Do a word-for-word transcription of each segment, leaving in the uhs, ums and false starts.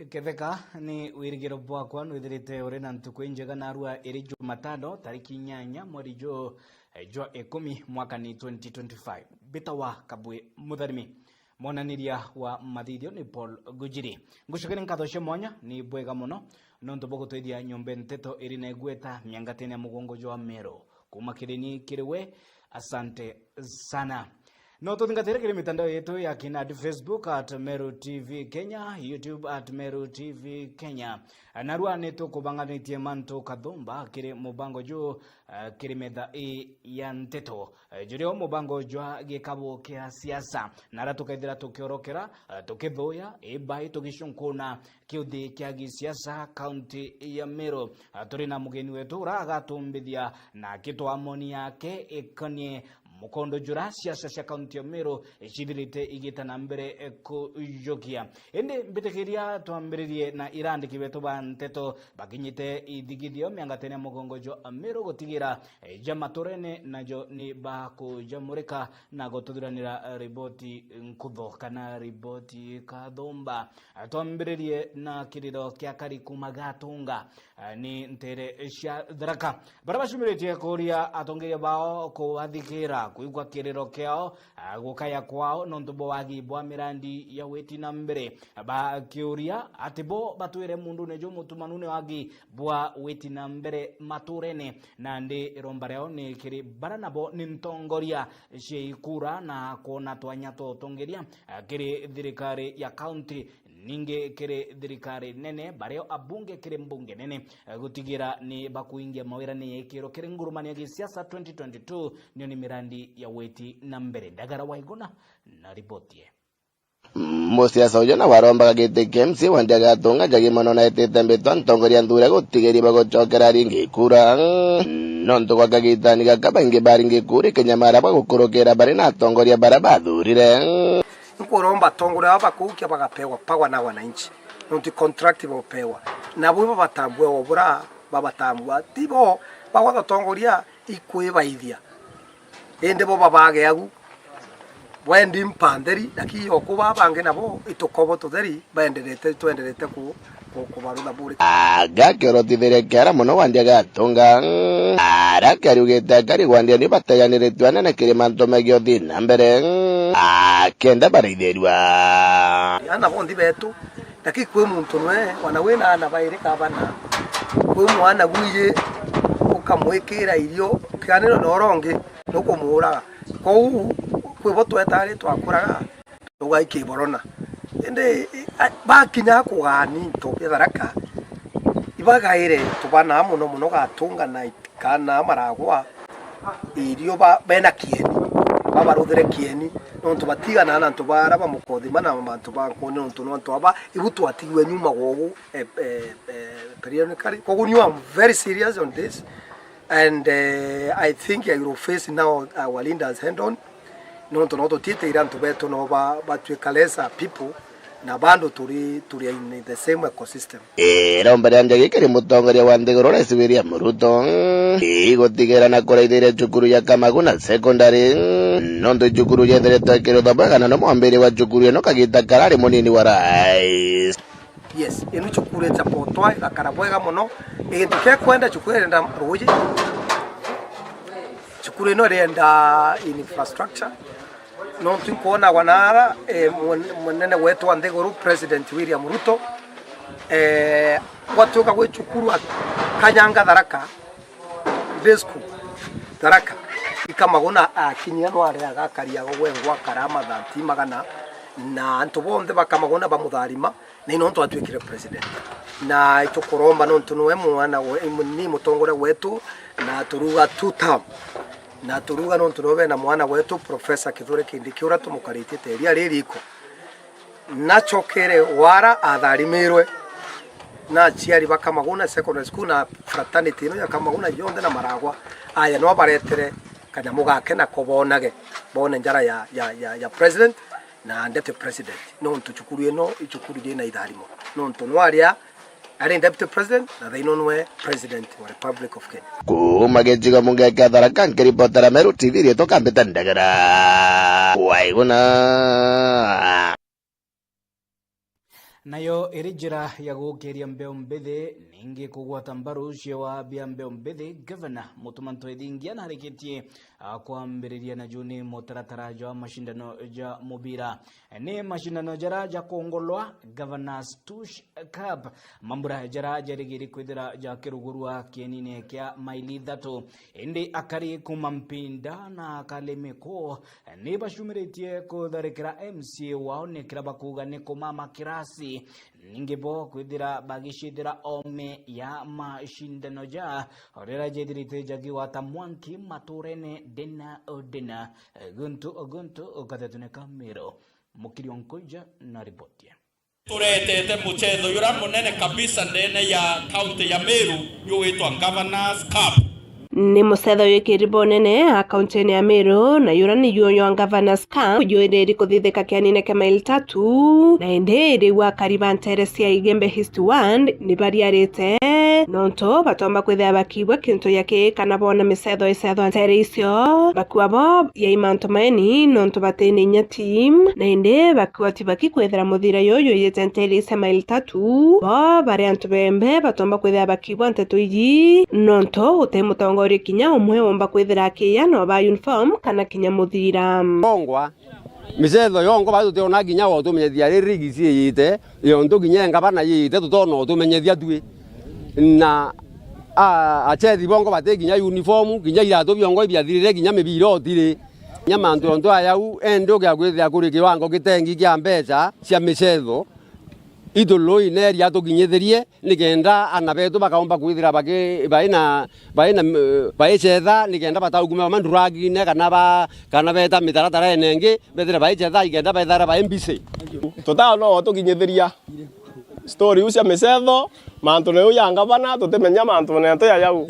Ketheka, ni wirigiro bwakwa nwithirite uri na ntuku injega narua iri Jumatano, tariki inyanya mweri ju, eh, jwa ikumi, mwaka ni twenty twenty-five. Mbitawa Kabwe Mutharimi. Mwonaniria wa mathithio ni Paul Gujiri. Ngucokeria nkatho cia mwanya, ni bwega mono nontu bwa gutwithia nyombe nteto iri na igweta miangatene ya mugongo jwa Meru. Kuuma kiri ni kiri we, asante sana. No tuthingatire kiri mitandao yetu ya kinandi, Facebook at Meru T V Kenya, YouTube at Meru T V Kenya. Narua ni tukubanganitie mantu kathumba kiri mubango ju, eh, kiri metha ii ya nteto. Eh, jurio mubango jwa gikabu kia siasa, nara tukaithira tukiorokera, eh, tukithuya, ibai tugicunkuna kiuthi kia gisiasa kaunti ya Meru. Ah, turi na mugeni wetu ura agatumbithia na akitwaa moni yake ikonie mukondo jura siasa cia kaunti ya Meru cithirite igita na mbere, eh, kujukia. Indi mbitikiria twambiririe na irandiki betu ba nteto bakinyite ithigithio miangatene ya mugongo jwa Meru gutigira, eh, ja maturene najo ni bakujamurika na gututhuranira, eh, riboti nkutho kana riboti kathumba. Twambiririe na kiriro kia kari kuuma Gatunga, eh, ni ntere cia Tharaka, baria bacumiritie kuuria atongeria bao kubathikira, kwigua kiriro kiao, eh, gukaya kwao nontu bwa wagi bwa mirandi ya witi na mbere, bakiuria ati bo batwire mundune ju mutumanu ni wagi bwa witi na mbere maturene. Nandi iromba riao ni kiri bara nabo ni ntongoria cia ikura na kwona twanya twa utongeria, eh, kiri thirikari ya kaunti, ningi kiri thirikari nene, bario abunge kiri mbunge nene, eh, gutigira ni bakuingia mawirane ya ikiro kiri ngurumani ya gisiasa twenty twenty-two, nio ni mirandi ya witi na mbere. Ndagara Waiguna na riboti ye. Musiasa uju na warombaga giti kia M C A wa Ndiaga Gatunga Njagi mono na etite mbitwa ntongoria nthure gutigiria bagucokera ringi kura. Nontu gwa kagitani gaka baingi baringi kura ikinyamara bwa gukurukira bari na atongoria baria bathurire. Nkuromba atongoria baba bakuukia bagapewa power na wananchi. Nontu contract bapewa. Nabo babatambua obura babatambua. Tibo bagwata atongoria ikwibaithia. Indi bo babage agu. Bwendi mpa ntheri, lakini okuba bangi nabo itukobo tutheri, baenderete, twenderete ku, ku, kubarutha buri. Aga kiorotithirie kiara mono Wandia Gatunga. Ara kiariugite akari Wandia ni bateganiritwe anene kiri mantu megio thi na mbere. Akenda baraithirua. Ana bonthe betu, lakini kwi muntu nwe, wana wina ana bairi ka bana. Kwi mwana gwiji, ukamwikira irio, kianiro na urongi, nukumuuraga. Kou kwi bo twetari twakuraga, tugaiki borona. Indi, a, bakinya kugani into bia Tharaka, ibagaire tubana mono mono Gatunga na kana maragwa irio ba, bena kieni, babaruthire kieni, nontu batigana na antu bara bamukothima na mantu ba nkuni, nontu ni antu aba, ibu twatigwe nyuma gwogu, eh, eh, eh, periodically. Kogu niu I'm very serious on this, and, eh, I think I will face now our leaders head on, nontu no tutiitire antu betu no ba, batuika lesser people, na bado turi, turi in the same ecosystem. Iromba ria Njagi kiri mutongoria wa nthiguru Rais William Ruto, igutigira na kuraithiria cukuru ya Kamaguna Secondary, nontu cukuru yethiritwe ikirutha bwega na no mwambiri wa cukuru ino kagita karari munini wa rais. Yes, ino cukuru icapotwa igakara bwega mono. Gintu kia kwenda cukuru irenda ruuji. Cukuru ino irenda infrastructure. Nontu inkwonagwa naara, eh, mun-, munene wetu wa nthiguru, President William Ruto, eh, gwatuika gwi cukuru akanyanga Tharaka, day school, Tharaka, ikamaguna akinyia no aria agakariaga gwengwa akara mathanti magana, na antu bonthe bakamaguna bamutharima, na ino nontu atwikire president. Na itukuromba nontu niwe mwana we, ni mutongoria wetu, na turuga two term. Na turuga nontu niwe bena mwana wetu, Professor Kithure Kindiki, uria tumukaritie ta iria ririko. Nachokere wara atharimirwe na aciari ba Kamaguna Secondary School na fraternity ino ya Kamaguna yonthe na Maragwa. Aya no baretere kanyamu gake nako bonage, bone njara ya, ya, ya, ya president na deputy president, nontu cukuru ino i cukuru iri na itharimo, nontu nwaria ari deputy president na thaino nwe president wa Republic of Kenya. Kuuma gicigo mbunge kia Tharaka, nkiripotera Meru T V, riitwa Kambita Ndagara. Waiguna. Nayo iri njira ya gukiria mbeu mbithi, ningi kugwata mbaru ciewa bia mbeu mbithi, Gavana Mutuma Ntwethingia narikitie, a, kwambiriria naju ni mutaratara jwa mashindano ja mubira. Ni mashindano jara jakongolwa Governors Tush Cup, mambura jara jarigiri kwithira jakirugurwa kienine kia maili ithatu. Indi akari kuma Mpinda na Kalemeko ni bacumiritie kutharikira M C A wao, ni kira bakuuga ni kumama kirasi. Ningi bo kwithira bagicithira ome ya mashindano ja, o riria jethirite jakigwata mwanki maturene ndina o ndina, guntu o guntu, gatetune ka Meru. Mukiri wa Nkuja na riboti. Turetete mucetho jura munene kabisa ndene ya kaunti ya Meru, jugwitwa Governors Cup. Ni mucetho jwikiri bunene a kaunti-ini ya Meru, na jura ni juo jwa Governors Cup, juiriri kuthithika kianine kia maili ithatu, na indi riu akari ba ntere cia Igembe East Ward ni bariarite, nontu batomba kwithira bakiigua kintu ya kii kana boona micetho icethwa ntere icio. Bakiuga bo yai mantu maeni, nontu batini inya team, na indi bakiuga ti baki kwithira muthira juju jwiyite ntere icio maili ithatu. Bo bari antu bembe batomba kwithira bakiigua nteto iji, nontu guti mutongoria kinya umwe umba kwithira akiya na uba uniform kana kinya muthira. Ongwa, micetho yongwa bari tutiona kinya wa utumenyethia riri giciite, yontu kinya engavana yiite tutona utumenyethia tui. Na a, achethi bongwa bati kinya uniform, kinya iratu biongo ibiathirire, kinya mibira otiri. Kinya mantu yontu ayau, endi ukia kwithira kuri kiwango gitengi kia mbeca cia micetho, itu lui neria tukinyithirie, nikenda ana betu bakaumba kwithira baki-, baina, baina, baicetha, nikenda bataukuma mama nduragine, kana ba, kana beta mitaratara ene ingi, bethire baicetha, ikenda bethara bai mbisi. Tutaona o tukinyithiria story iu cia micetho, mantu neu ya ngavana, tutimenya mantu netu ya yau.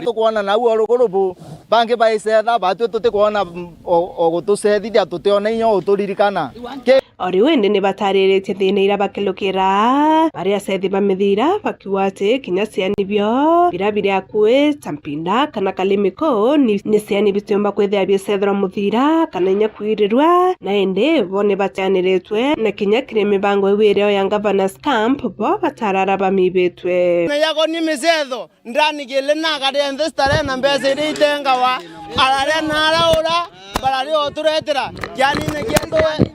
Tukwona nau o ruguru bu, bangi baicetha, batwi tutikwona, mm, o, o gutucethithia, tutiona inya uturirikana. Ki- O riu indi ni batariritie thina iria bakilukira, bari acethi ba mithira bakiuga ati kinya ciani bio biria biri akui ta Mpinda kana Kalemeko ni, ni ciani bitiumba kwithira biicethirwa muthira kana inya kwirirua, na indi bo ni bateaniritwe na kinya kiri mibango iu irio ya Governors Camp, bo batarara bamibitwe. Na yago ni micetho, Ndani kiri na akaria nthi starehe na mbeca iria itengawa, araria na araura, bararia oturetera. Kianine kietu we,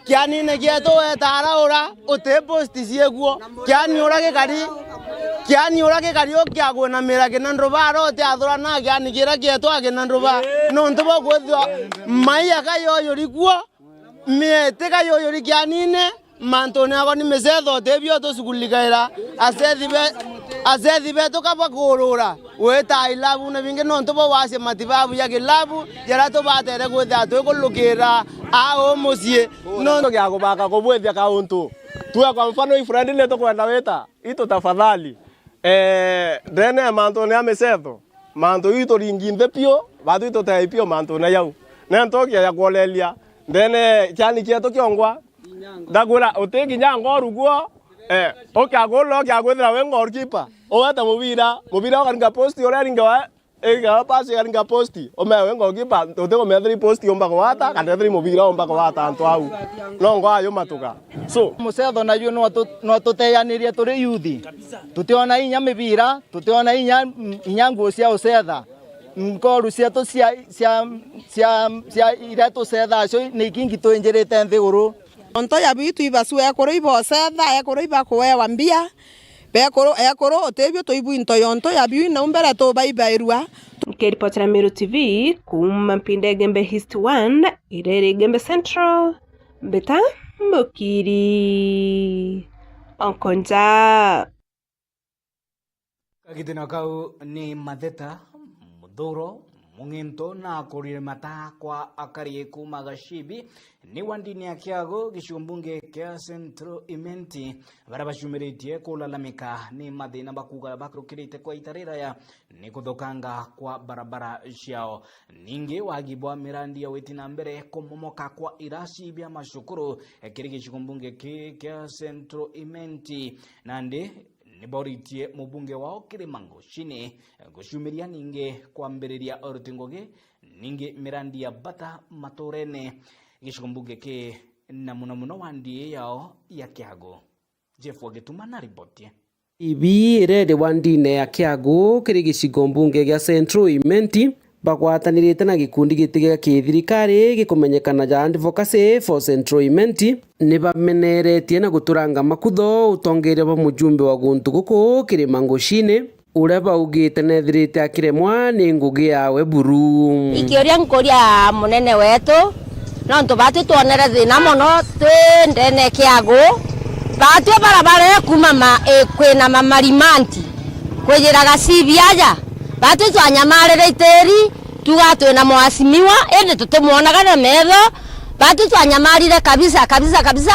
kianine kietu weta araura, uti posti ciekuo. Kiani ura gikari, kiani ura gikari ukiagwinamira kina nduba, ara uti athura na kiani kira kietu akina nduba. Nontu bwa kwithirwa mai aka yoyuri kuo, mieti ka yoyuri kianine, Mantune yako ni micetho, utibio tucugulikaira. Acethi be-, acethi betu ka bakurura, wita ilabu na bingi nontu bo wacia matibabu ya kilabu, jaria tubatere kwithira twikulukira au mucii. Nontu gia kubaka kubwithia kauntu. Tuwe kwa mfano, hii friendly tukwenda wita, itu tafadhali. Eh, ndene ya mantune ya micetho, mantu iu ituringi nthi piu, batu itutei piu mantune jau. Ne ntukia ya kuoleria, ndene kiani kietu kiongwa, ndakwira uti kinya ngoru guo, eh, ukiagurira ukiagwithira wi goalkeeper, uwete mubira, mubira ukaringa posti uria aringawa, igawa pasi ikaringa posti, umewe goalkeeper, uti kumethiri posti umba kuwata, kana ethiri mubira umba kuwata antu au. No ngwa ayo matuka. So, mucetho naju no tu-, no tuteyanirie turi yuthi. Tutiona inya mibira, tutiona inya, inya nguo cia ucetha. Nkoru cietu cia, cia, cia, cia iria tucethaa cio ni ikingi twinjirite nthiguru. Onto ya biu twibacu ekuru ibocetha, ekuru ibakuewa mbia, bekuru, ekuru utibio tuibwinto yonto ya biu inau mbere tubaibairua. Nkiripotera Meru T V kuuma Mpinda Igembe East Ward, ireri Igembe Central, mbita Mukiri Onkonja. Kagitino kau ni matheta, muthuro, mung'into na kurire mata kwa akari kuuma Gacibi ni wandini ya Kiagu, gicigo mbunge kia Central Imenti, baria bacumiritie kulalamika ni mathina bakuuga bakurukirite kwa ita riraya ni kuthukanga kwa barabara ciao. Ningi wagi bwa mirandi ya witi na mbere kumomoka kwa irasi bia macukuru, eh, kiri gicigo mbunge ki kia Central Imenti. Nandi ni bauritie mubunge wao Kirima Ngucini, eh, gucumiria ningi kwambiriria uruti ngugi, ningi mirandi ya bata maturene, gicigo mbunge ki na muno muno wandi yao ya Kiagu. Jeff wa Gituma na riboti. Ibi ireri wa ndine ya Kiagu kiri gicigo mbunge gia Central Imenti bagwatanirite na gikundi giti gia kithirikari gikumenyekana ja Advocacy for Central Imenti ni bameneretie na guturanga makutho utongeria bwa mujumbe wa guntu guku Kirima Ngucini, uria baugite nethirite akiremwa ni ngugi yawe buru. Ikiuria nkuria munene wetu, nontu batwi twonere thina mono twi ndene Kiagu. Batwi barabara ii kuuma ma, ii kwina mamarimanti kwijira Gacibi aja, batwi twanyamarire itiri, tuga twina mwasimiwa, indi tutimwonaga na metho. Batwi twanyamarire kabisa, kabisa, kabisa,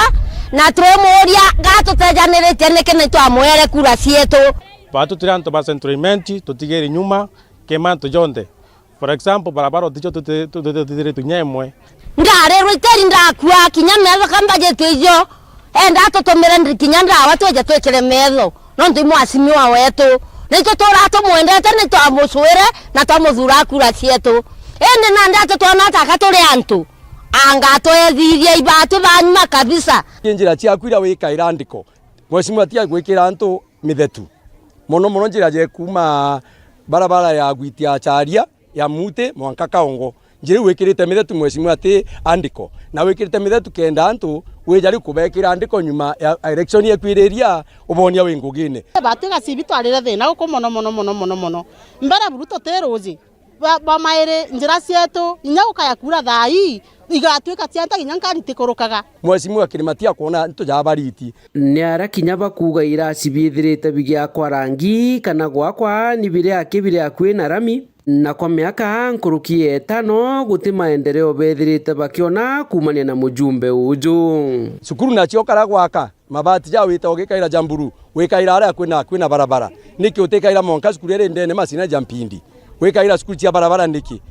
na turimuuria gatutejaniritie niki ni twamwere kura cietu. Baatu turi antu ba Central Imenti, tutigiri nyuma kiri mantu jonthe. For example, barabara uticio tuti-, tuti-, tutithiritwe kinya imwe. Ndarirwe itiri ndakua kinya metho ka mbajitwe ijo, enda tutumire ndi-, kinya ndawa twije twikire metho, nontu i mwasimiwa wetu. Nitwe tura tumwendete, ni twamucuire na twamuthuura kura cietu. Indi nandi ati twona taka turi antu, anga twethithia ibatu ba nyuma kabisa. Njira ciaku iria wikaira ndiko, Mheshimiwa, tiga gwikira antu mithetu. Mono mono njira ja kuuma barabara ya gwitia Charia, ya Muti, mwanka Kaongo. Njira iu wikirite mithetu, Mheshimiwa, ti andiko. Na wikirite mithetu kenda antu wija riu kubekira andiko nyuma ya election ikwiriria, ubonia wi ngugine. Batwi Gacibi twarire thina guku mono, mono, mono, mono, mono. Mbere buru tutiruji. Ba-, bamairi njira cietu, inya gukaya kura thaa ii, igatuika cianta kinya nkari tikurukaga. Mheshimiwa Kirima tia kwona antu ja bariti. Ni ara kinya bakuuga iraci biithirite bigiakwa rangi kana gwakwa ni biri aki biri akui na rami, na kwa miaka nkuruki ya itano guti maendeleo beethirite bakiona kuumania na mujumbe uju. Cukuru nacio ukara gwaka, mabati ja wita ugikaira ja mburu, wikaira aria kwina, kwina barabara. Niki utikaira mwanka cukuru iria iri ndene masina ja mpindi? Wikaira cukuru cia barabara niki?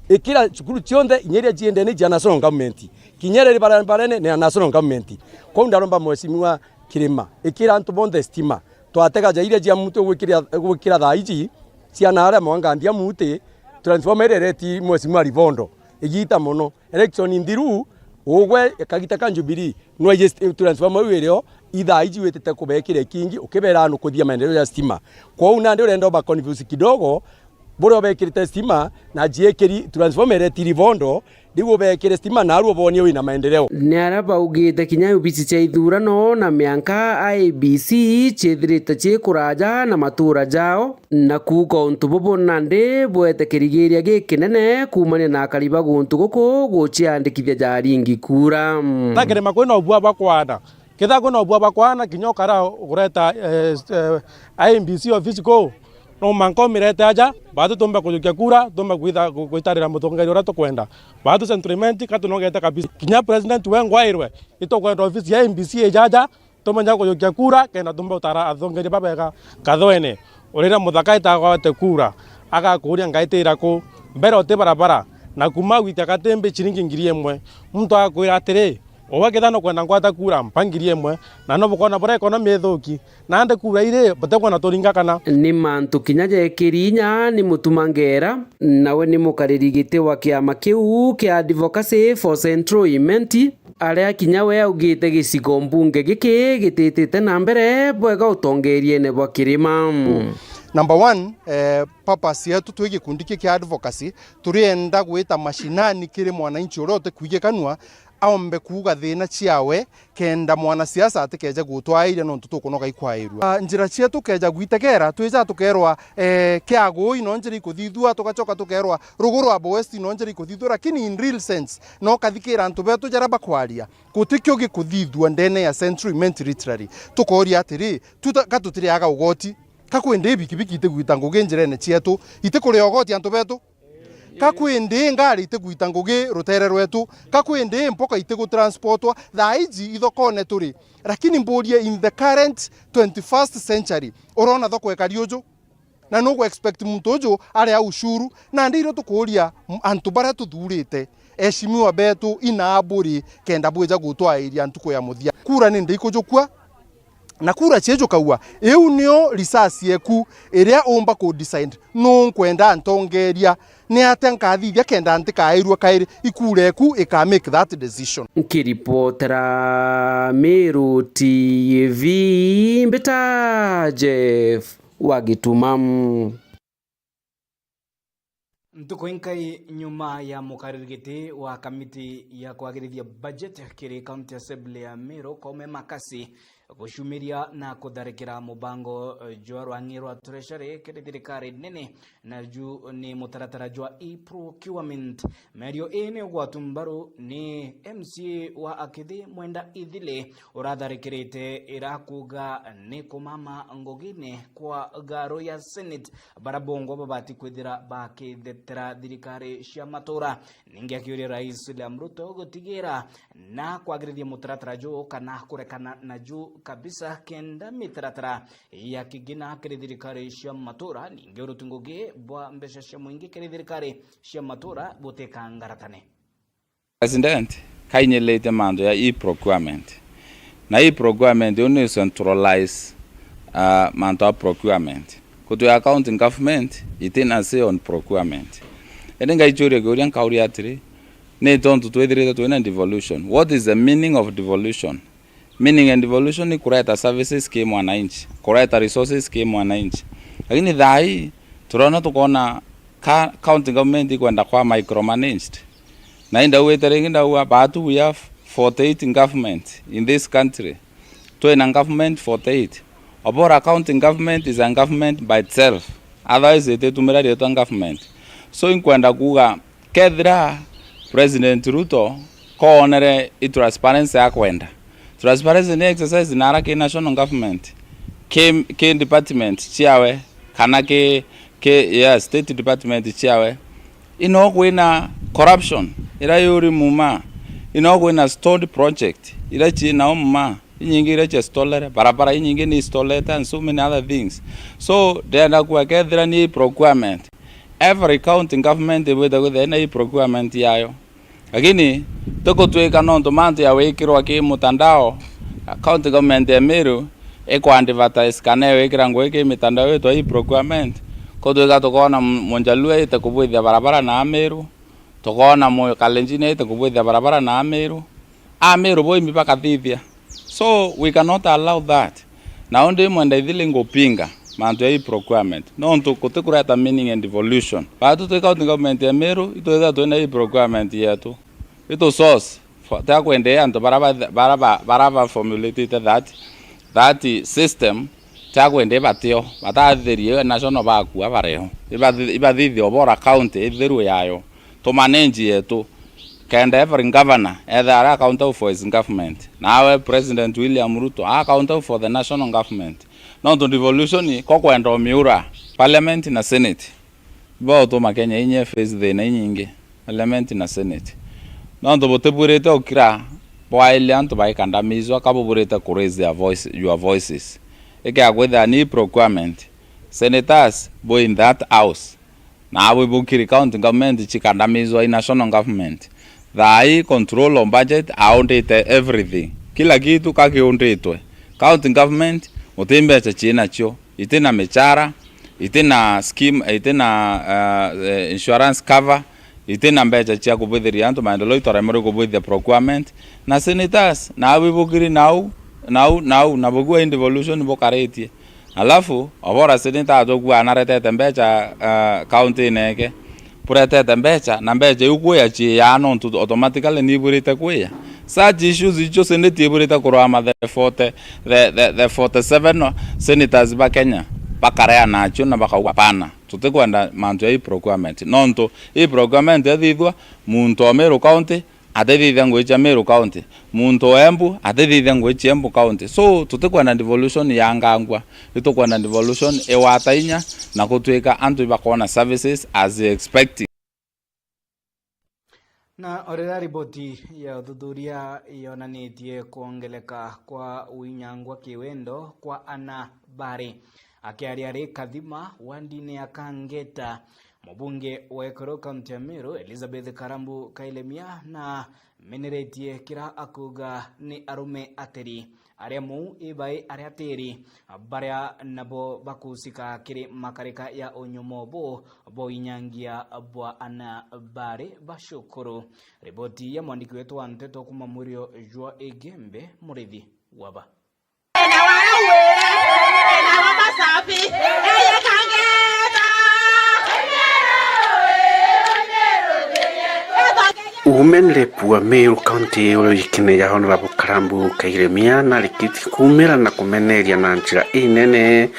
Ikira cukuru cionthe, inya iria ciendene cia national government. Kinya iria iri barabarene ni ya national government. Kwou ndaromba Mheshimiwa Kirima, ikira antu bonthe stima. Twatega ja iria cia muntu gwikira, gwikira thaa iji, ciana aria mwangandia muti, transformer iria ireti Mheshimiwa Ribondo. Igita mono. Election nthiru, ugwe kagita ka Jubilee, nwaije st-, transformer iu irio, ithaa iji witite kubekira ikingi, ukibera nukuthia maendeleo ya stima. Kwou nandi urenda uba confuse kidogo, buria ubekirite stima, na jiekiri transformer iria itiri bondo, riu ubekire stima, naru ubonie wina maendeleo. Ni aria baugite kinya obici cia ithurano na mianka I E B C ciithirite ci kuraja na matura jao. Na kuuga untu bubu nandi bwete kirigiria gikinene kuumania na akari ba guntu guku guciandikithia ja aringi kura. Ta kirima kwina ubua bwa kwana. Kethira kwina ubua bwa kwana, kinya ukara ukureta, eh, eh, I E B C office kuu, no mwanka umirete aja, baatu tuumba kujukia kura, tuumba kwitha-, ku-, kwitarira mutongeria uria tukwenda. Baatu Central Imenti, ka tunogete kabisa. Kinya president we ngwairwe, itukwenda office ya I E B C ijaja, tumenya kujukia kura, kenda tumba utara athongeria babega Kathwene. Urira muthaka itagwate kura, agakuria ngaitira ku? Mbere uti barabara, na kuma gwita gatimbi ciringi ngiri imwe. Muntu agakwira atiri, uwe ketha nukwenda ngwata kura, mpa ngiri imwe, na no bukona buria economy ithuki. Nandi kura iri, butikwona turinga kana? Ni mantu kinya jekiri inya ni Mutuma Ngera, nawe ni mukariri giti wa kiama kiu kia Advocacy for Central Imenti, aria kinya we augite gicigo mbunge giki gititite na mbere bwega utongeriene bwa kirima. Number one, eh, purpose yetu twi gikundi giki kia advocacy, turienda gwita mashinani kiri mwananchi uria utikuigikanua, aombe kuuga thina ciawe, kenda mwanasiasa atikeje gutwairia nontu tukunoga ikwairua. Ah, njira cietu keja gwitegera, twija tukerwa, eh, Kiagu ino njira ikuthithua, tugacoka tukerwa Ruguru Abo West ino njira ikuthithua, lakini in real sense, no kathikira antu betu jaria bakwaria, gutikio gikuthithua ndene ya Central Imenti literally. Tukoria atiri, tuta-, ka tutiriaga ugoti? Ka kwindi bikibiki itigwita ngugi njirene cietu? Itikuria ugoti antu betu? Ka kwindi ngari itigwita ngugi rutere rwetu? Ka kwindi mpoka itigutransportwa? Thaa iji ithokone turi. Lakini mburie, in the current twenty-first century, urona thoko ikari uju? Na nugu expect muntu uju aria ushuru? Nandi irio tukuria, m-, antu baria tuthurite, eshimiwa betu, inaa buri kenda bwija gutwairia ntuku ya muthia. Kura ni ndikujukua, Na kura cie jukauga, iu nio risasi yeku iria umba ku decide nu nkwenda ntongeria, ni atia nkathithia kenda ntikairua kairi, ikura eku ika make that decision. Nkiripotera Meru T V, mbita Jeff wa Gituma. Ntuku inkai nyuma ya mukariri giti wa kamiti ya kwagirithia budget kiri County Assembly ya Meru, Koome Makasi, gucumiria na kutharikira mubango, eh, jwa rwang'i rwa Treasury kiri thirikari nene, na ju ni mutaratara jwa e-procurement. Miario ii ni ugwatu mbaru ni M C A wa Akithi, Mwenda Ithili, uratharikirite ira kuuga ni kumama ngugine kwa garu ya Senate, bara bongwa babati kwithira bakithetera thirikari cia matura. Ningi akiuria Rais William Ruto gutigira na kwagirithia mutaratara juu kana kurekana na juu kabisa, kenda mitaratara ya kigina kiri thirikari cia matura, ningi uruti ngugi bwa mbeca cia muingi kiri thirikari cia matura butikangaratane. President kainyilite mantu ya e-procurement. Na e-procurement iu ni centralize, uh, mantu a procurement. Kutwika county government itina say on procurement. Indi ngaichuria kiuria nkauria atiri, ni tontu twithirite twina devolution. What is the meaning of devolution? Meaning and devolution ni kureta services ki mwananchi, kureta resources ki mwananchi. Lakini thaa hii, turona tukona ka county government ikwenda kwa micromanaged. Na indauite ringi ndauga, but we have forty-eight government in this country. Twina government forty-eight. Obora county government is a government by itself. Otherwise, ititumira riitwa government. So, inkwenda kuuga, kethira President Ruto koonere i transparency akwenda. Transparency ni exercise nara ki national government, ki, ki department ciawe, kana ki, ki, yeah, state department ciawe. Ino kwina corruption ira yuri muma, ino kwina stalled project ira ciinao muma, inyingi ira cia stalled, barabara inyingi ni stalled and so many other things. So, ndenda kuga kethira ni procurement, every county government ibwite kwithira ina procurement yayo. Lakini ti gutwika nontu mantu ya wikirwa ki mutandao, county government ya Meru ikwa advertise kana iwikira ngugi ki mitandao itwa e-procurement, gutwika tukoona mu-, Munjaluo aite kubwithia barabara na Ameru, tukoona Mukalenjin aite kubwithia barabara na Ameru, Ameru boimbi bakathithia. So we cannot allow that. Na undi Mwenda Ithili ngupinga mantu ya e-procurement. Nontu gutikureta meaning and devolution. Batu twi county government ya Meru, itwithira twina e-procurement yetu. Itu source for, tia kwendea antu bara ba, bara ba, bara ba formulatite that, that system, tia kwendea batio, batathithiriwe national bakua bareo. Ibathi-, ibathithie Obora county itherue yayo. Tumanage yetu. Kenda every governor ethira ari accountable for his government. Nawe President William Ruto accountable for the national government. Nontu devolution ko kwenda umiura parliament na senate. Bo utuma Kenya inye face thina inyingi, parliament na senate. Nontu butibwirite ukira bwailia antu baikandamizwa, ka bubwirite ku raise their voice, your voices. Ikia kwithira ni procurement, senators bo in that house. Naabwi bukiri county government cikandamizwa i national government. Thaa ii control of budget aundite everything. Kila kitu ka kiunditwe. County government guti mbeca ciinacio, itina michara, itina scheme, itina, uh, eh, insurance cover, itina mbeca cia kubwithiria antu maendeleo, itoremere kubwithia procurement. Na senators, naabwi bukiri nau, nau, nau, na bugua in devolution bukaritie. Alafu, Obora Senate atugua anaretete mbeca, ah, county-ini yake. Buretete mbeca, na mbeca iu kuya ciiyaa nontu automatically ni ibwirite kuya. Such issues icio Senate ibwirite kurwama the forty, the, the, the forty-seven senators ba Kenya bakarea nacio na bakauga, "Hapana, tutikwenda mantu ya e-procurement." Nontu e-procurement yathithua, muntu o Meru County atithithia ngugi cia Meru County. Muntu o Embu atithithia ngugi cia Embu County. So, tutikwenda devolution yangangwa. Itukwenda devolution iwata inya na gutwika antu ibakoona services as they expecting. Na o riria riboti ya uthuthuria yonanitie kwongeleka kwa winyangwa kiwendo kwa ana bari. Akiaria ari Kathima, wandini ya Kangeta, Mubunge wa Ekuru kaunti ya Meru, Elizabeth Karambu Kailemia, na meneretie kira akuuga ni arume ateri aria muu ibai aria ateri baria nabo bakuusika kiri makarika ya unyomo buu bwa unyangia bwa ana bari ba cukuru. Riboti ya mwandiki wetu wa nteto kuuma Mwirio jwa Igembe, Murithi Waba. Women Rep wa Meru County uria wikine ya Honorable Karambu Kairemia narikiti kuumira na kumeneria na njira inene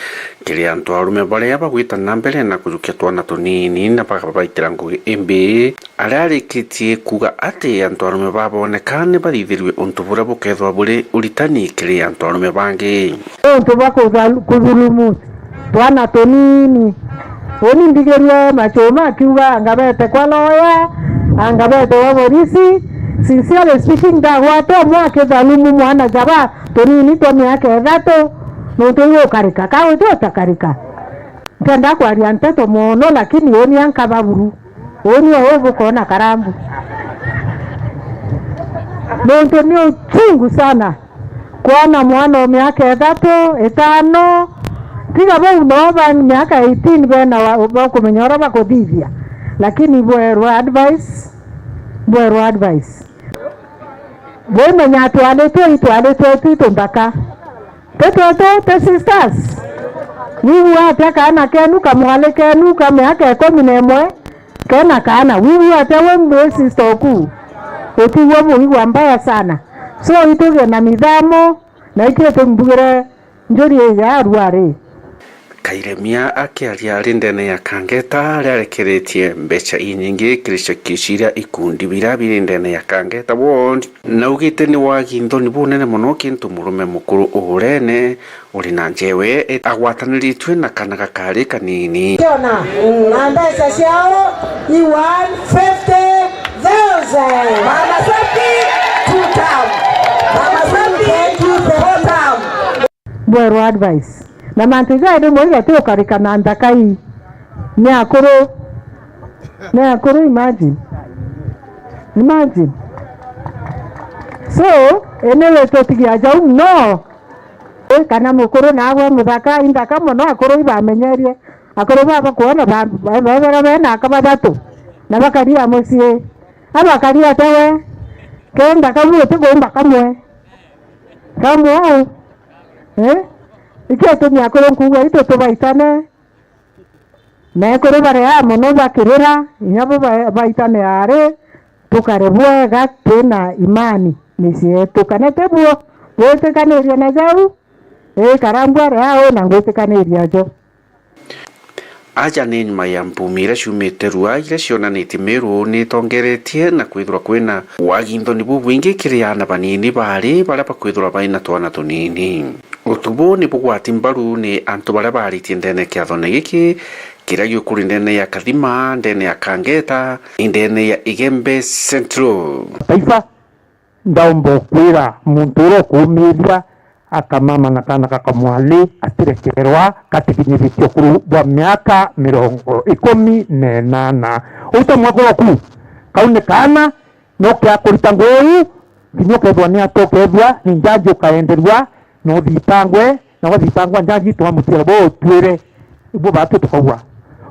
kiri antu arume baria bagwita na mbere na kujukia twana tunini na bakabaitira ngugi imbi. Aria arikitie kuuga ati antu arume baboneka ni bathithirue untu buria bukethwa buri uritani kiri antu arume bangi. Untu bwa kutha-, kuthulumu twana tunini. Uni mbigirue machuma akiuga anga bete kwa lawyer, anga bete wa borisi. Sincerely speaking, ndagwata umwe akithalumu mwana jaba tunini twa miaka ithatu, nuntu iu ukarika, ka uti utakarika. Ntenda kwaria nteto mono, lakini uni ankaba buru. Uni o ubu kona Karambu. Nuntu ni uchungu sana kwona mwana o miaka ithatu, itano, tiga bau no ba miaka eighteen bena wa, bakumenya uria bakuthithia. Lakini bwerwa advice, bwerwa advice. Bwimenya atwaritwe, itwaritwe tu tunthaka. Ti twetu, ti sisters. Wigua atia kaana kenu, kamwari kenu ka miaka ikumi na imwe, kena kaana? Wigua atia we wi sister oku? Utigua buigua mbaya sana. So, itugie na mithamo, na ikio tumbugire njuri ii ya arwari. Kairemia akiaria ari ndene ya Kangeta, aria arekeretie mbeca inyingi kiri ciakio ciria ikundi biria biri ndene ya Kangeta Ward, na augite ni wagi nthoni bunene mono kintu murume mukuru uurene uri na njewe agwataniritue na kana gakari kanini. Kiona, na mbeca ciao i one fifty thousand. Mama Softy, two term. Mama Softy, two term. Bwerwa advice. Na mantu jairi mwiga ti ukarika na nthaka ii. Ni akuru. Ni akuru, imagine. Imagine. So, anyway, tutigia jau no. Eh, kana mukuru nagwe muthaka, inthaka mono, akuru ibamenyerie. Akuru baba kwona ba-, ba-, bethera bena aka bathatu. Na bakaria mucii. Abakaria atia we? Ke nthaka bu uti kuumba kamwe. Kamwe au. Eh? Ikio tumi akuru nkuuga itu tubaitane. Na ekuru baria mono bakirira, inya bo ba-, baitane ari, tukare bwega twina imani micii yetu. Kana ti buo? Bwitikaniria na jau? Ii, Karambu ari au na ngwitikaniria jo. Aja ni nyuma ya mpumi iria ciumite Rua, iria cionanitie Meru ni itongeretie na kwithirwa kwina wagi nthoni bubwingi kiri aana banini baari baria bakwithirwa baina twana tunini. Utu buu ni bugwati mbaru ni antu baria baaritie ndene ya kiathone giki, kiria giukuri ndene ya Kathima, ndene ya Kangeta, ni ndene ya Igembe Central. Taifa, ndaumba ukwira muntu uria ukuumiria akamama na kaana ga kamwari atirekerwa gatikinyithitie ukuru bwa miaka mirongo ikumi na inana. Uta mwaka uku, kau ni kaana, no kia kurita ngugi iu, kinya ukethwa ni atu ukethua ni njanji ukaenderua, na uthitangwe, na wathitangwa njanji twa mutiaro bo utwire, ibo batu tukaua.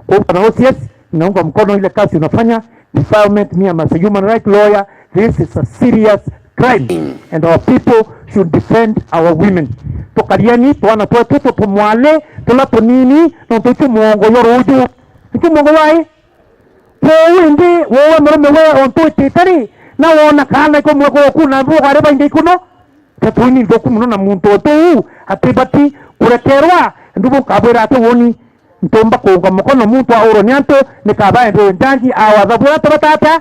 Kwa hivyo na O C S, naunga mkono ile kazi unafanya, defilement, me, I'm as a human right lawyer, this is a serious crime, and our people should defend our women. Tukarieni twana twetu tutumwale, tula tunini, nontu itu mwongo yo ruju. Itu mwongo wai? Kwou indi, wewe murume we, ontu witite ri, na wona kaana iko mwekuru oku na ndugu ari baingi ikuno? Tetu ni nthuku mono na muntu ontu uu atibati kurekerwa, ndugu nkabwira ati woni ntumba kuunga mukono muntu aurwa ni antu, nikaba endewe njanji awatha bwira tubatata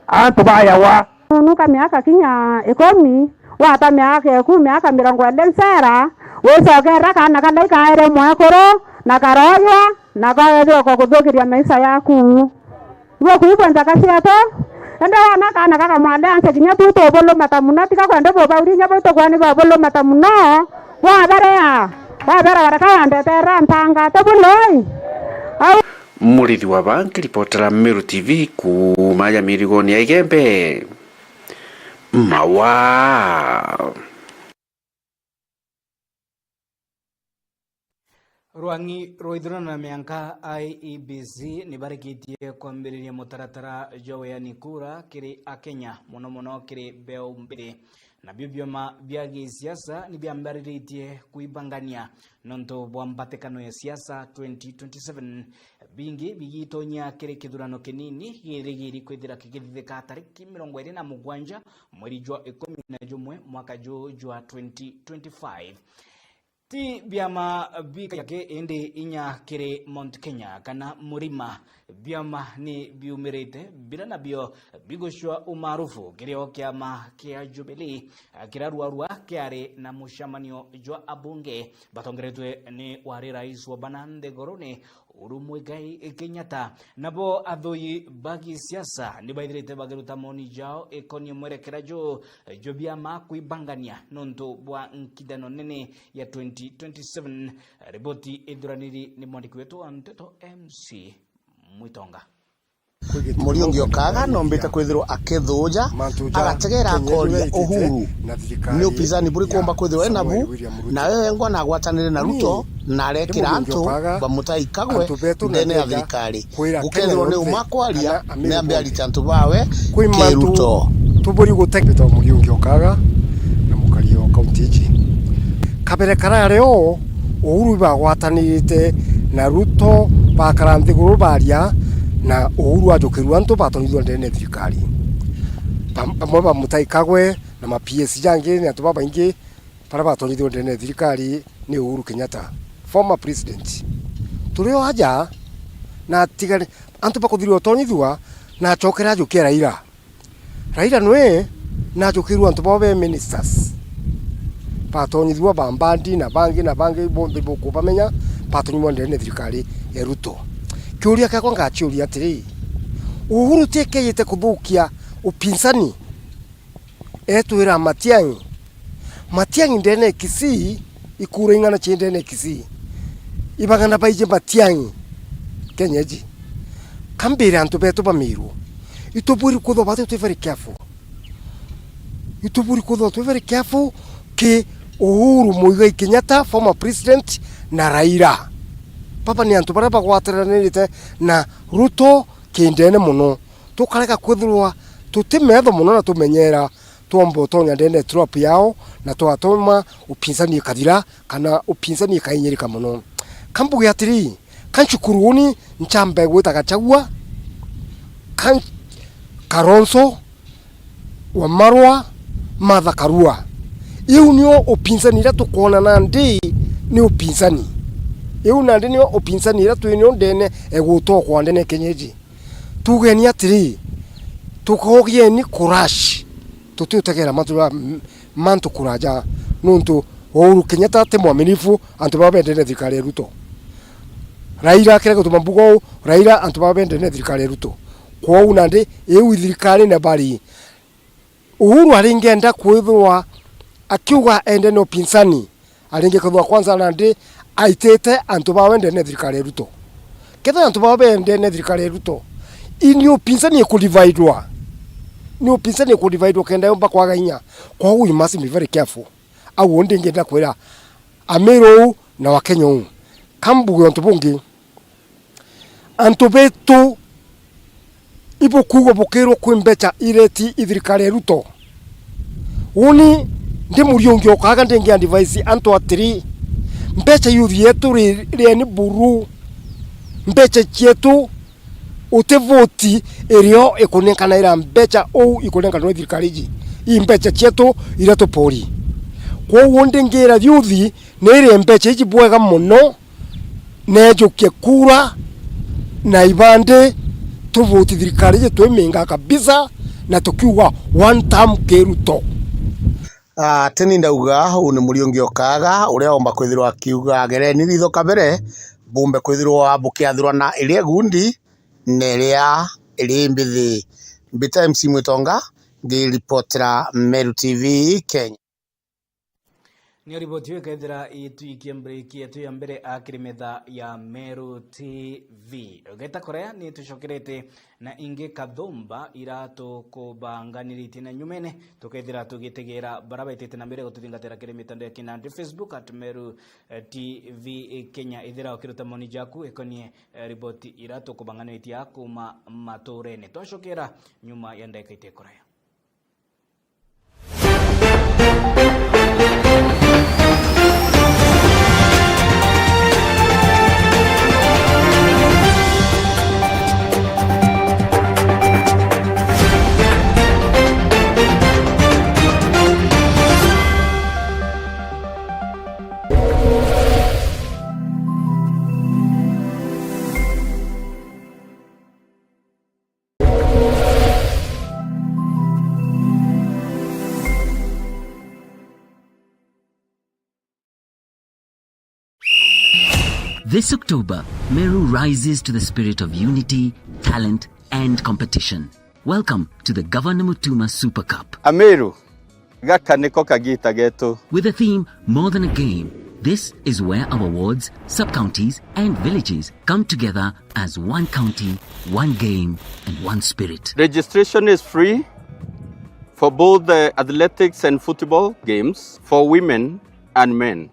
antu bayawa. Nuka miaka kinya ikumi, wata miaka eku, miaka mirongo iri ncera, wicokera kaana karia ikaere mwekuru, na karoywa, na kaethirwa kwa kuthukiria maisha yaku. Ibo kuigua nthaka cietu, indi wona kaana kakamwandea nse kinya tu tubulumata muno, tiga kwenda bubauri inya bau tukwani babulumata muno, wabarea, wabera bareka wandeterera ntanga, tubuloi. Au Murithi wa ba nkiripotera Meru T V kuuma ya mirigoni ya Igembe. Mawa. Rwang'i rwa ithurano na mianka I E B C ni barikitie kwambiriria mutaratara jwa weani kura kiri Akenya, mono mono kiri mbeu mbiri. Nabio bioma bia gisiasa ni biambiriritie kwibangania nontu bwa mbatikano ya siasa twenty twenty-seven. Bingi bigitonyia kiri kithurano kinini girigiri kwithira kigithithika tariki mirongo iri na mugwanja mweri jwa ikumi na jumwe mwaka juu jwa twenty twenty-five. Ti biama bikagia ki, indi inya kiri Mount Kenya kana Murima, biama ni biumirite, bira nabio bigucua umaarufu kirio kiama kia Jubilee, kiraruarua kiari na mucemanio jwa abunge batongeretwe ni wari rais wa bana nthiguruni, Uhuru Muigai Kenyatta. Nabo athui ba gisiasa ni baithirite bakiruta maoni jao ikonie mwerekera juu jwa biama kwibangania nontu bwa nkithano nene ya twenty twenty-seven. Riboti ithuraniri ni mwandiki wetu wa nteto M C Mwitonga. Muriungi Okaga nombite kwithirwa akithuja, agategera akoria Uhuru ni upinzani buriku omba kwithirwa enabu, nawe wengwa nagwatanire na Ruto, na arekira antu bamutai kagwe ndene ya thirikari. Gukethirwa ni uma kwaria, ni ambe arite antu bawe kiruto. Tuburi gutega Muriungi Okaga na mukari o kaunti iji. Kabere karari o, Uhuru ibagwatanirite na Ruto bakara nthiguru baria, na Uhuru ajukirua antu batonyithua ndene ya thirikari. Bam-, bamwe bamutai kagwe na ma P S jangi ni antu babaingi baria batonyithua ndene ya thirikari ni Uhuru Kenyatta, former president. Turi o aja na atigari, antu bakuthirwa utonyithua na acokera ajukia Raila. Raila nwe najukirue antu bao be ministers. Batonyithua ba Mbadi na bangi na bangi bonthe bukubamenya, batonyithua ndene thirikari ya Ruto. Kiuria kiakwa ngachiuria atiri, Uhuru ti ekeyite kuthukia upinzani? Etwira Matiang'i, Matiang'i ndene Kisii, ikura ing'ana cie ndene Kisii. Ibagana baije Matiang'i Kenya iji. Kambire antu betu ba Meru, itubwiri kwithwa batu twi very careful. Itubwiri kwithwa twi very careful ki Uhuru Muigai Kenyatta, former president, na Raila. Baba ni antu baria bagwatiranirite na Ruto kindene mono. Tukarega kwithirwa tuti metho mono na tumenyera twomba utonya ndene trap yao, na twatuma upinzani ikathira, kana upinzani ikainyirika mono. Kambuge atiri, kanchukuruni nchambe gwita Gachagua, kan-, Kalonzo, Wamalwa, Martha Karua. Iu nio upinzani iria tukwona nandi ni upinzani. Iu nandi nio upinzani iria twinio ndene egutokwa ndene Kenya iji. Tugeni atiri, tukogieni kurash, tutiutegera mantu ja, m-, mantu kuraja, nontu Uhuru Kenyatta ti mwaminifu antu baba bendene thirikari ya Ruto. Raila akire gutuma mbuga uu, Raila antu baba bendene thirikari ya Ruto. Kwou nandi, iu i thirikari na bari. Uhuru aringenda kwithirwa akiuga ende na upinzani, aringi kwithirwa kwanza nandi aitite antu bawe ndene ya thirikari ya Ruto. Kethira antu bawe bendene thirikari ya Ruto, i ni upinzani ikudivaidwa. Ni upinzani ikudivaidwa kenda yomba kwaga inya. Kwou you must be very careful. Au undi ngenda kwira Amiru uu na Wakenya uu. Kambuge untu bungi. Antu betu ibukuuga bukirwa kwi mbecha ireti i thirikari ya Ruto. Uni ndi Muriungi Okaga ndingi advise antu atiri, mbecha yuthi yetu ri-, rieni buru. Mbecha cietu uti voti irio ikunenkanaira mbecha uu ikunenkana ni thirikari iji. I mbecha cietu iria tupori. Kwou ndingira yuthi niirie mbecha iji bwega mono, neejukie kura na ibandi, tuvuti thirikari iji twiminga kabisa, na tukiuga one term ki Ruto. Ah, teni ndauga, uu ni Muriungi Okaga, uria omba kwithirwa akiuga, gereni ritho kabere, bumbe kwithirwa bukiathurana iria igundi na iria iri mbithi. Mbita M C Mwitonga, ngiripotera Meru T V Kenya. Niyo riboti iu ikeethira itwikie mbreki yetu ya mbere akiri metha ya Meru T V. Ugeta kuria ni tucokerete na ingi kathumba ira tukubanganiritie na nyumene, tukethira tugitegera bara baitite na mbere gututhingatira kiri mitandao ya kinandi, Facebook at Meru, eh, T V Kenya. Ithira ukiruta maoni jaku ikonie, eh, riboti ira tukubanganiritie aa kuma maturene. Twacokera nyuma ya ndagika itekuraya. This October, Meru rises to the spirit of unity, talent, and competition. Welcome to the Governor Mutuma Super Cup. Ameru, gaka niko kagita getu. With the theme More Than a Game, this is where our wards, sub-counties, and villages come together as one county, one game, and one spirit. Registration is free for both the athletics and football games for women and men.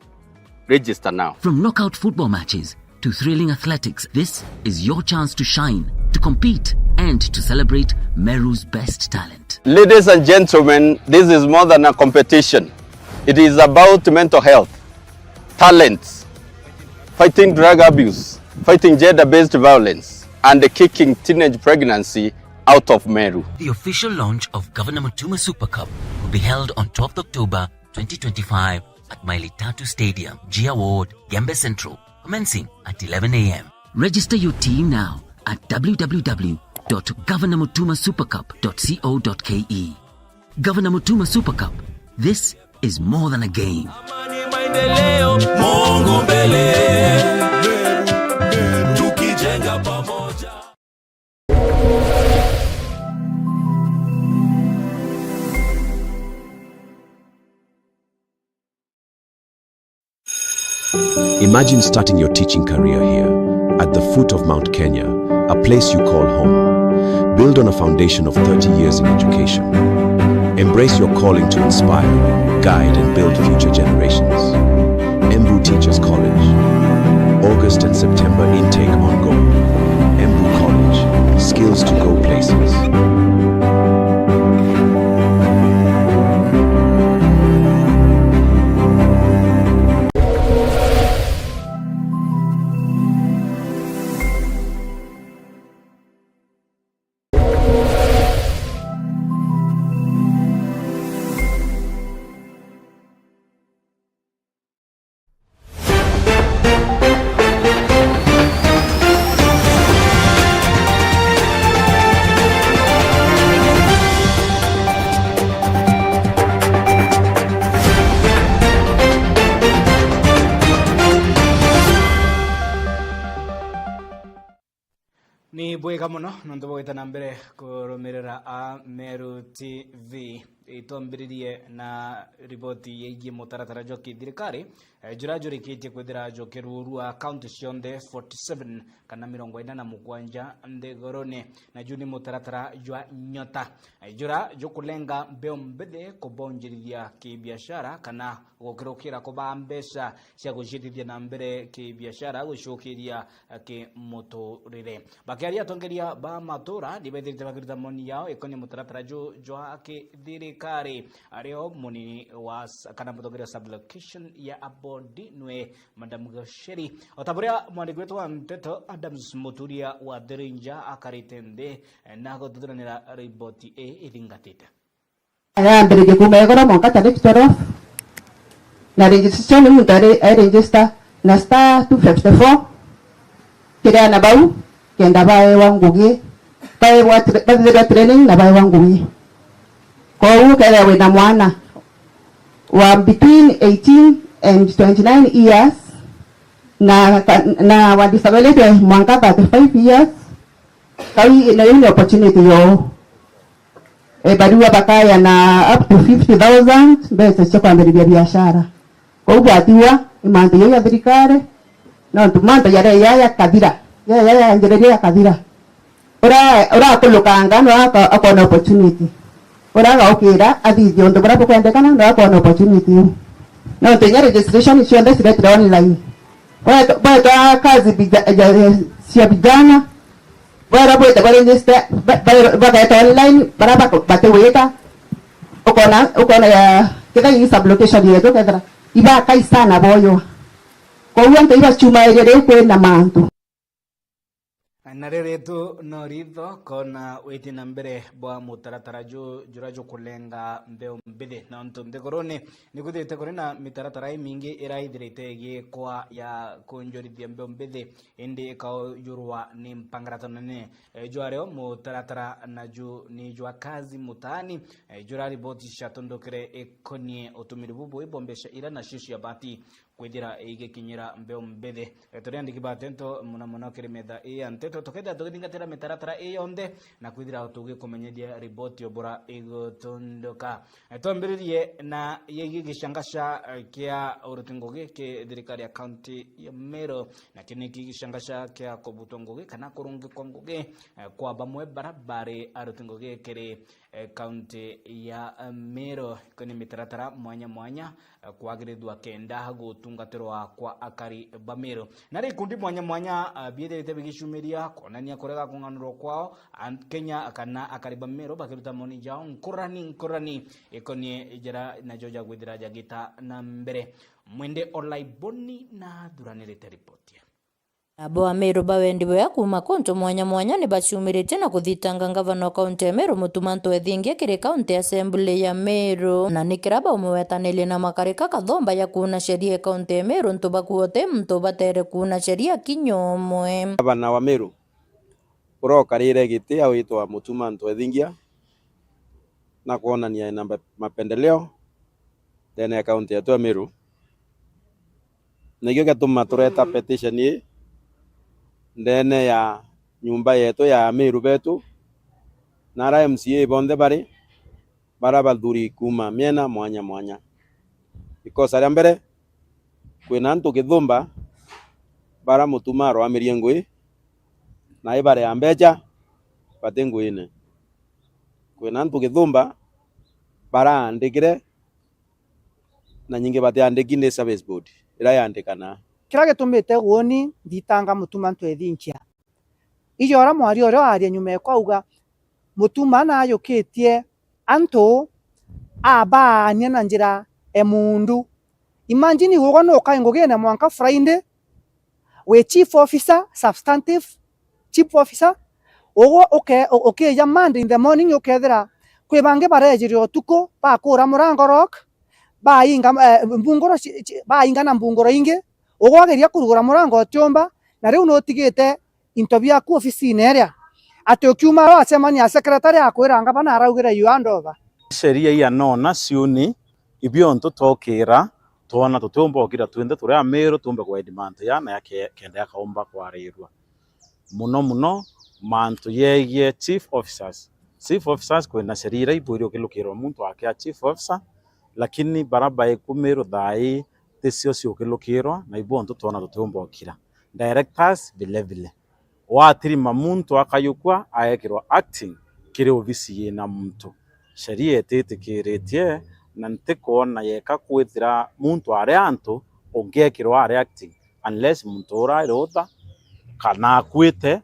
Register now. From knockout football matches to thrilling athletics, this is your chance to shine, to compete, and to celebrate Meru's best talent. Ladies and gentlemen, this is more than a competition. It is about mental health, talents, fighting drug abuse, fighting gender-based violence, and kicking teenage pregnancy out of Meru. The official launch of Governor Mutuma Super Cup will be held on twelfth October twenty twenty-five at Maili Tatu Stadium, Jia Ward, Gembe Central, commencing at eleven a m. Register your team now at w w w dot governor mutuma super cup dot co dot k e. Governor Mutuma Super Cup, this is more than a game. Amani, maendeleo, Mungu mbele. Tukijenga pamoja. Imagine starting your teaching career here, at the foot of Mount Kenya, a place you call home. Build on a foundation of thirty years in education. Embrace your calling to inspire, guide, and build future generations. Embu Teachers College. August and September intake ongoing. Embu College. Skills to go places. Ni bwega mono nontu bwa gwita na mbere kurumirira a Meru T V. Itwambiririe na riboti yegie mutaratara jwa kithirikari, eh, jura jurikitie kwithira jukirurua kaunti cionthe forty seven kana mirongo ina na mugwanja nthiguruni. Na ju ni mutaratara jwa Nyota, eh, jura jukulenga mbeu mbithi kubonjirithia kibiashara kana gukirukira kubaa mbeca cia guciitithia na mbere kibiashara, gucukiria, eh, kimuturire. Bakiaria, atongeria ba matura ni bethirite bakiruta maoni yao ikonie mutaratara ju jwa kithirikari. Ario munini wa s-, kana mutongeria wa sub-location ya Abodi nwe Madam Gasheri, o ta buria mwandiki wetu wa nteto Adams Muturia wa Thirinja akarite nthi, eh, na gututhuranira riboti ii ithingatite. Yambiririe kuuma igoro mwanka tariki twelve, na registration muntu ari ai register na star two fifty-four, kiria na bau kenda baewa ngugi, baewa tra-, bathithirwa training na baewa ngugi. Koguo kethira wina mwana wa between eighteen and twenty-nine years na ka-, na wa disability mwanka thirty-five years, kau i-, nayo ni opportunity yoo. E, barua bakaya na up to fifty thousand mbeca cia kwambiriria biashara. Kwou bwatiwa ni mantu jau ja thirikari, nontu mantu jaria ja, jakathira, ja, ja, ja njiriria jakathira. Ura-, urakulukanga no aka-, akona opportunity. Ura agaukira athithie untu buria bukwendekana no akona opportunity iu. Nontu inya registration cionthe ciretire online. Bwetwa, bwetwa kazi bija-, ja-, cia vijana, bwera bwite ba register, ba-, ba-, bageta online, bara bako-, batiwita. Ukona, ukona ya, kethira i sub location yetu, kethira ibakai sana boywa. Kwou antu ibacumairia riu kwina mantu. Na riri tu no ritho kona witi na mbere bwa mutaratara ju-, jura jukulenga mbeu mbithi. Nontu nthiguruni nikwithirite kuri na mitaratara imingi iraithirite igiikwa ya kunjurithia mbeu mbithi, indi ikaujurwa ni mpangaratano nene. E, jwario mutaratara naju ni jwa kazi mtaani, e, jura riboti ciatundukire ikonie utumiri bubui bwa mbeca ira nacio cia bati kwithira igikinyira mbeu mbithi. E, turi andiki ba nteto muno muno kiri metha ii ya nteto, tukethira tugithingatira mitaratara ii yonthe na kwithira tugikumenyithia riboti o bura igutunduka. E, twambiririe na yegi gicangaca, e, kia uruti ngugi ki thirikari ya kaunti ya Meru, na kini ki gicangaca kia kubutwa ngugi kana kurungikwa ngugi, e, kwa bamwe bara bari aruti ngugi kiri e, kaunti ya, e, Meru. Iko ni mitaratara mwanya mwanya, e, kwagirithua kenda gutungatirwa kwa akari ba Meru. Nari ikundi mwanya mwanya, e, biithirite bigicumiria kwonania kurega kung'anurwa kwao, an-, Kenya kana akari ba Meru bakiruta maoni jao nkurani nkurani ikonie jara najo jagwithira jagita na mbere. Mwende Olaiboni na thuranirite ripoti. Abo Ameru ba wendi bwega kuuma kuntu mwanya mwanya ni baciumiritie na kuthitanga ngavana wa kaunti ya Meru, Mutuma M'Ethingia, kiri County Assembly ya Meru, na ni kira baumwetanirie na makarika kathomba ya kuuna sheria ya kaunti ya Meru, ntu bakuuga uti muntu ubatere kuuna sheria kinya umwe. Gavana wa Meru uria ukarire giti awitwa Mutuma M'Ethingia, na kwonania ena mbe-, mapendeleo ndene ya kaunti yetu ya Meru. Nikio giatuma tureta petition ii ndene ya nyumba yetu ya Ameru betu, na ara M C A bonthe bari, bara bathuri kuuma miena mwanya mwanya. Ikosa ria mbere, kwina antu kithumba bara Mutuma arwamirie ngui, na ibarea mbecha bati nguine. Kwina antu kithumba baraandikire na nyingi batiandiki ni service board iria yandikana. Kiria gitumite uuni nthitanga Mutuma M'Ethingia. Ijo uria mwaria uria waaria nyuma ekwa auga, Mutuma naayukitie antu abaania na njira emundu. Imagine ugwe nukai ngugine mwanka Friday, wi chief officer, substantive chief officer, ugwe uke-, u-, ukija Monday in the morning ukethira kwi bangi barejire utuku, bakura murango lock, bainga, eh, mbunguro ci-, ci-, bainga na mbunguro ingi, ugwe wageria kurugura murango utiumba, na riu nutigite into biaku ofisine iria. Ati ukiuma wacemania na secretary akwira ngavana araugire you hand over. Sheria ianona ciuni, ibiontu twokira, twona tutiumba ukira twinthe turi Ameru tumbe kwe demand ya na ya ke-, kenda yakaumba kwarirua. Muno muno mantu yegie chief officers. Chief officers kwina sheria iria ibwiri ukilukirwa muntu akia chief officer, lakini bara baiku Meru thaa ii ticio ciukilukirwa na ibontu twona tutiumba ukira. Directors vile vile. Watirima muntu akayukua aekirwa acting kiri obisi yina muntu. Sheria ititikiritie na ntikwona yeka kwithira muntu ari antu ungiekirwa ari acting unless muntu ura ari utha kana akuite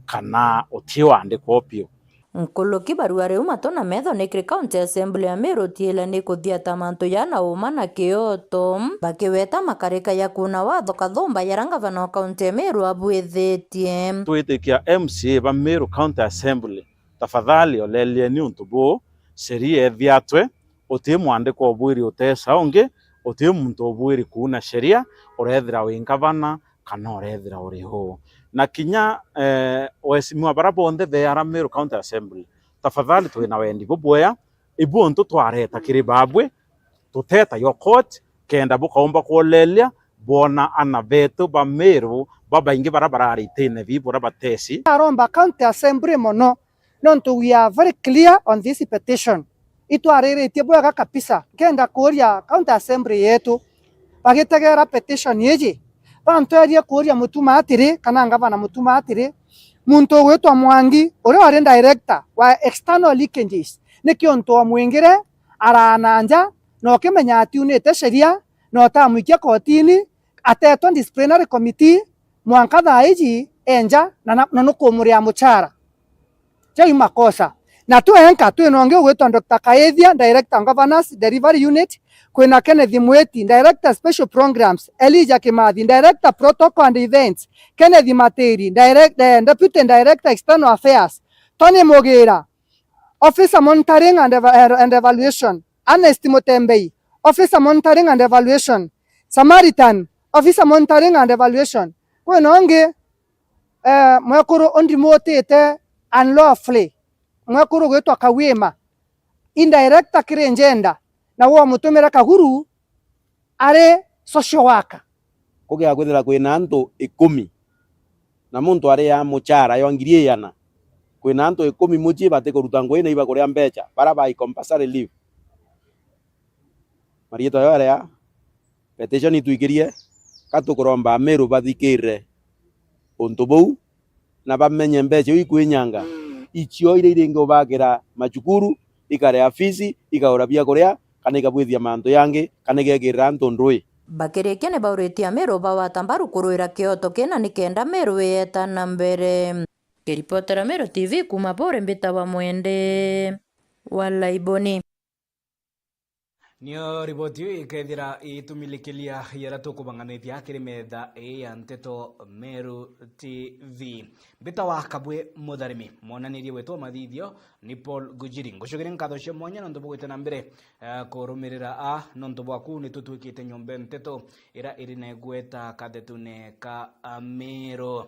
kana uti wandikwa piu. Nkuruki barua riu matu na metho ni kiri County Assembly ya Meru utiila ni kuthiata mantu jaa na uuma na kioto, bakiweta makarika ya kuuna watho kathumba jaria ngavana wa kaunti ya Meru abwithitie. Twitikia M C A ba Meru County Assembly, tafadhali olelieni untu buu, sheria ethiatwe, uti mwandikwa ubwiri uteca ungi, uti muntu ubwiri kuuna sheria, urethira wi ngavana kana urethira uri uu. Na kinya, eh, waheshimiwa bara bonthe be ara Meru County Assembly, tafadhali twina wendi bubwea, ibuntu twareta kiri babwi, tuteta yo court, kenda bukaumba kwolelia, bwona ana betu ba Meru babaingi bara barari itine bi bura bateci. Aromba County Assembly mono, nontu we are very clear on this petition. Itwariritie bwega kabisa. Nkenda kuuria County Assembly yetu, bagitegera petition iji, bantwerie kuuria Mutuma atiri, kana ngavana Mutuma atiri, muntu ugwitwa Mwangi, uria wari director wa external leakages, niki untu omwingire araana nja, na ukimenya atiunite sheria, na utamwikia kotini, atetwa disciplinary committee, mwanka thaa iji enja, na, na, na nukumuria muchara. Jau i makosa. Na twenka, twina ungi ugwitwa Doctor Kaithia, Director Governance Delivery Unit, kwina Kenneth Mwiti, Director Special Programs, Elijah Kimathi, Director Protocol and Events, Kenneth Matiri, Direct-, eh, Deputy Director External Affairs, Tony Mugira, Officer Monitoring and Eva-, eh, and Evaluation, Ernest Mutembei, Officer Monitoring and Evaluation, Samaritan, Officer Monitoring and Evaluation. Kwina ungi, eh, mwekuru undimutite unlawfully, mwekuru ugwitwa Kawima, i director kiri Njenda, na we umutumire Kaguru ari social worker. Kugia kwithira kwina antu ikumi, na muntu aria muchara yo ngiri igana, kwina antu ikumi mucii batikuruta ngugi na ibakuria mbecha, bara bai compulsory leave. Mariitwa yo aria, petition itwikirie, ka tukuromba Ameru bathikirire untu buu, na bamenye mbecha iu ikwinyanga, icio iria iringi ubakira macukuru, ikaria fees, ikagura biakuria, kana ikabwithia mantu yangi, kana igekirira antu ndui. Bakirikia ni bauritie Ameru bawata mbaru kuruira kioto kina nikenda Meru iyeta na mbere. Kiripotera Meru T V kuma Buuri, mbitawa Mwende wa Laiboni. Nio riboti iu ikethira itumilikilia yara tukubanganitia kiri metha ii ya nteto Meru T V. Mbitawa Kabwe Mutharimi, mwonanirie wetu wa mathithio ni Paul Gujiri. Ngucokeria nkatho cia mwanya nontu bwa gwita na mbere, eh, kurumirira a, nontu bwaku ni tutwikite nyomba nteto ira iri na igweta kathetune ka Ameru.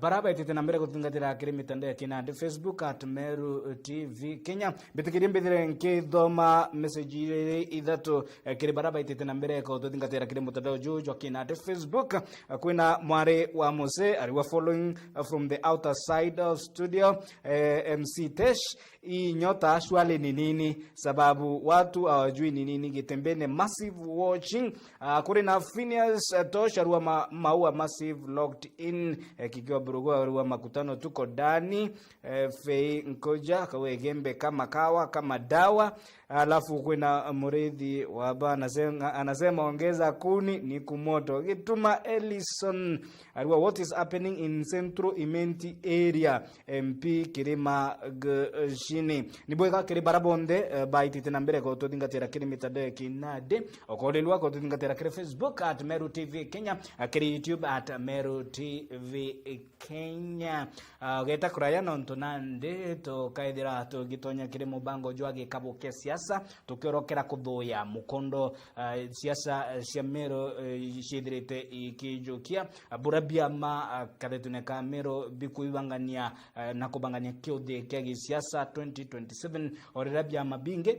Bara baitite na mbere guthingatira kiri mitandao ya kinandi, Facebook at Meru T V Kenya. Mbitikirie mbithire nkithoma message iri ithatu, eh, kiri bara baitite na mbere kututhingatira kiri mutandao juu jwa kinandi, Facebook. Eh, kwina mwari wa Muse, ariwa following, eh, from the outer side of studio, eh, M C Tesh. Hii nyota surely ni nini? Sababu watu hawajui ni nini Gitembeni. Massive watching. Ah, kuri na Phineas, eh, Tosh, arua ma-, Maua Massive locked in, eh, kikiwa Burugu, arua Makutano tuko ndani, eh, Fei Nkoja, Kawegembe kama kawa, kama dawa. Alafu kwina Murithi wa Ba anasema, anasema, "Ongeza kuni ni kumoto." Gituma Ellison, arua, "What is happening in Central Imenti area?" M P Kirima Gishini. Ni bwega kiri bara bonthe, eh, baitite na mbere kututhingatira kiri mitandao ya kinandi. Okorirua kututhingatira kiri Facebook at Meru T V Kenya, eh, kiri YouTube at Meru T V Kenya. Ah, ugeta kuraya nontu nandi tukaithira tugitonya kiri mubango jwa gikabo kia siasa, tukiorokera kuthuya mukondo, ah, siasa, eh, cia Meru, eh, ciithirite ikijukia. Bura biama, ah, kathetune ka Meru bikuibangania, eh, na kubangania kiuthi kia gisiasa twenty twenty-seven, o riria biama bingi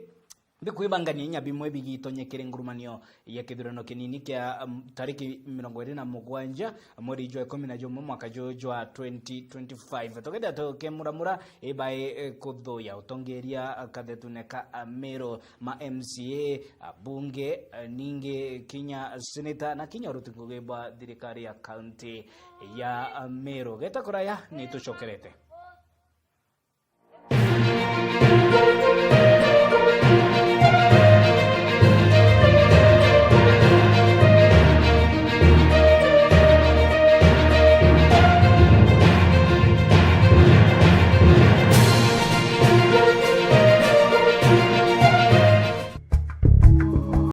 bikuibangania inya bimwe bigitonye kiri ngurumanio ya kithurano kinini kia, um, tariki mirongo iri na mugwanja mweri jwa ikumi na jumwe mwaka juju jwa twenty twenty-five. Tukethira tukimuramura, ibae, eh, kuthuya utongeria, ah, kathetune ka Ameru, ma M C A, abunge, eh, ningi kinya seneta na kinya uruti ngugi bwa thirikari ya kaunti ya Meru. Geta kuraya, ni tucokerete.